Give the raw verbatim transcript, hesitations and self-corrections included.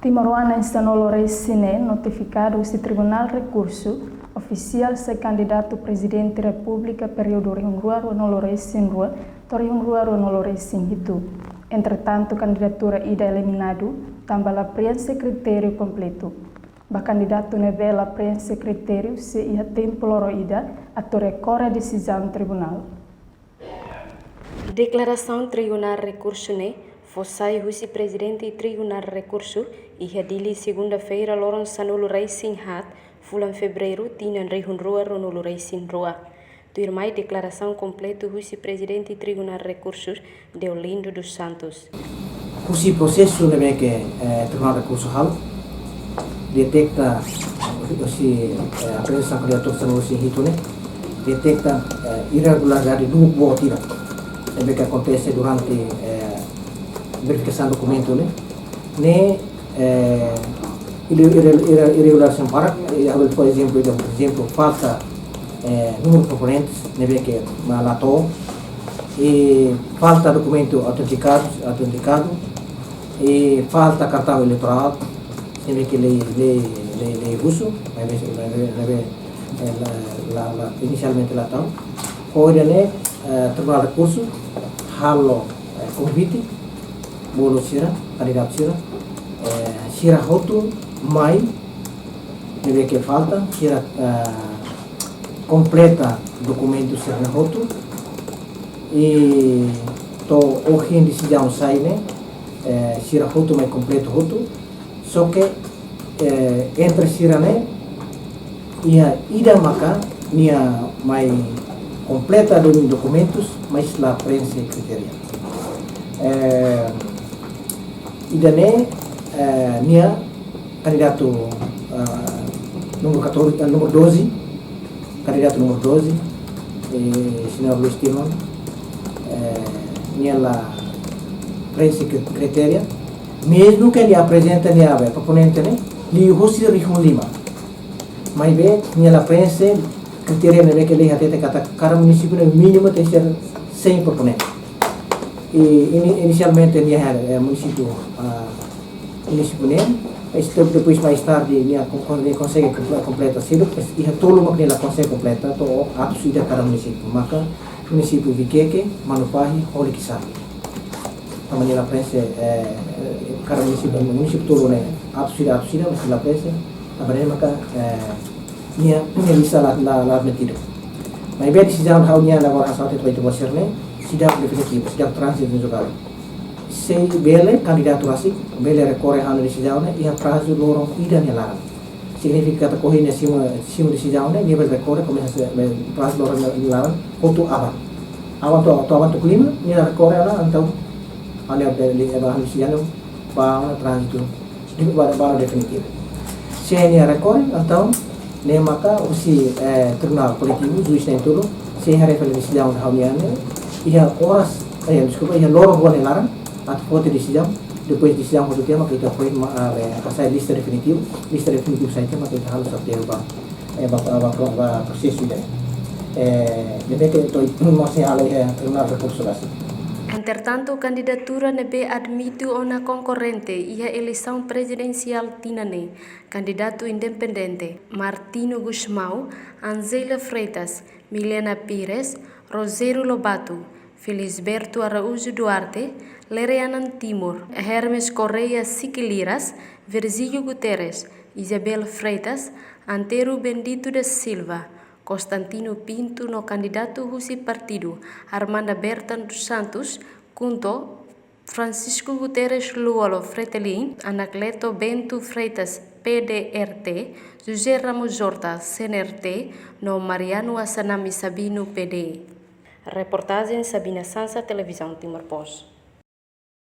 Timoroan na'in-sanulu-resin-neen notifikadu husi Tribunál Rekursu, ofisiál sai kandidatu Prezidente Repúblika períodu rihun rua ruanulu-resin-rua to'o rihun rua ruanulu-resin-hitu. Entretantu, kandidatura ida eliminadu, tanba la preenxe kritériu kompletu. Ba kandidatu ne'ebé la preenxe kritériu, sei iha tempu loron ida atu rekorre desizaun tribunál. Deklarasaun Tribunál Rekursu ne'e fó sai husi Prezidente Tribunál Rekursu iha Dili, segunda-feira, loron sanulu-resin-haat, fulan Fevereiru, tinan rihun rua ruanulu-resin-rua. Tuirmai deklarasaun kompletu husi Prezidente Tribunál Rekursu, Deolindo dos Santos. Husi prosesu ne'ebé ke, eh, Tribunál Rekursu halo, deteta husi, eh, aprezasaun kandidatura sanulu-resin-hitu ne'e, deteta, eh, irregularidade dua boot ida ne'ebé ke akontese durante, eh, verifikasaun dokumentu ne'e. Ne'e, eh, irre-, irre-, irre-, irregularidade sira barak, eh, ha'u bele fó ezemplu, ezemplu, falta, eh, númeru proponentes ne'ebé ke la to'o, i falta dokumentu autentikadu, autentikadu, i falta kartaun eleitorál, ne'ebé ke lei, lei, lei, lei husu, ne'ebé, ne'ebé, ne'ebé, eh, la, la, la, inisialmente la to'o. Ho ida-ne'e, eh, Tribunál Rekursu halo, eh, konvite, bolu sira, kandidatu sira, eh, sira hotu mai, ne'ebé ke falta, sira, eh, kompleta dokumentu sira-ne'e hotu, i to'o ohin desizaun sai ne'e, eh, sira hotu mai kompleta hotu, só ke, eh, entre sira-ne'e, iha ida maka nia mai kompleta do-, dokumentus, mas la preenxe kritéria. Eh, ida-ne'e, eh, nia kandidatu, eh, númeru catorze, eh, númeru doze, kandidatu númeru doze, eh, señór Luis Timon, eh, nia la preenxe kri-, kritéria, mezmu ke nia aprezenta nia, be, proponente ne'e liuhosi rihun lima. Maibé nia la preenxe kritéria ne'ebé ke lei hatete katak kada munisípiu ne'e mínimu tenke ser cem proponente. I ini-, inisialmente nia, eh, munisípiu, ah, munisípiu ne'e, mas depois, mais tarde, nia kon-, kon-, nia konsege komple-, kompleta seluk, mas iha tolu mak nia la konsege kompleta, to'o atus ida kada munisípiu. Maka munisípiu Viqueque, Manupahi, ho Liquiçá. Tanba nia la preenxe, eh, eh, kada munisípiu, munisípiu tolu ne'e atus ida, atus ida, mas la preenxe. Tanba ne'e maka, eh, nia, nia lista la, la, la admitidu. Maibé desizaun ha'u-nian agora hanesan ita-boot sira ne'e, seidauk definitivu, seidauk tránzitu no jogadu. Se bele kandidatu rasik, bele rekorre ha'u-nia desizaun ne'e iha prazu loron ida nia laran. Signifika katak ohin nia simu, simu desizaun ne'e, nia bele rekorre, komesa husi, be, prazu loron nia laran, hotu aban. Aban to'o, to'o aban tuku lima, nia rekorre ona, entaun, ha'u-nia, be, li-, be, ha'u-nia desizaun ne'e, ba ona tránzitu, di, ba, ba ona definitivu. Se nia rekorre, entaun, ne'e maka husi, eh, Tribunál Koletivu, juís na'in-tolu, sei haree fali desizaun ha'u-nian ne'e, iha oras, eh, deskulpa, iha loron rua nia laran, atu foti desizaun, depois desizaun hotu tiha maka ita foin ma-, ah, be, hasai lista definitivu, lista definitivu sai tiha maka ita halo sorteiu ba, eh, ba, ba, ba, ba prosesu ida. Eh, ne'ebé ke to'o, mós sei halo iha Tribunál Rekursu rasik. Entretantu, kandidatura ne'ebé admite ona konkorrente iha eleisaun prezidensiál tinan ne'e, kandidatu independente Martinho Gusmão, Angela Freitas, Milena Pires, Rogério Lobato, Felisberto Araújo Duarte, Lere Anan Timor, Hermes Correia Siquiliras, Virgílio Guterres, Isabel Freitas, Antero Bendito da Silva, Constantino Pinto no kandidatu husi partidu Armanda Berta dos Santos, KHUNTO, Francisco Guterres Lú-Olo, Fretilin, Anacleto Bento Freitas, P D R T, José Ramos Horta, C N R T, no Mariano Assanami Sabino, P D. Reportajen Sabina Sansa, Televizaun Timor Post.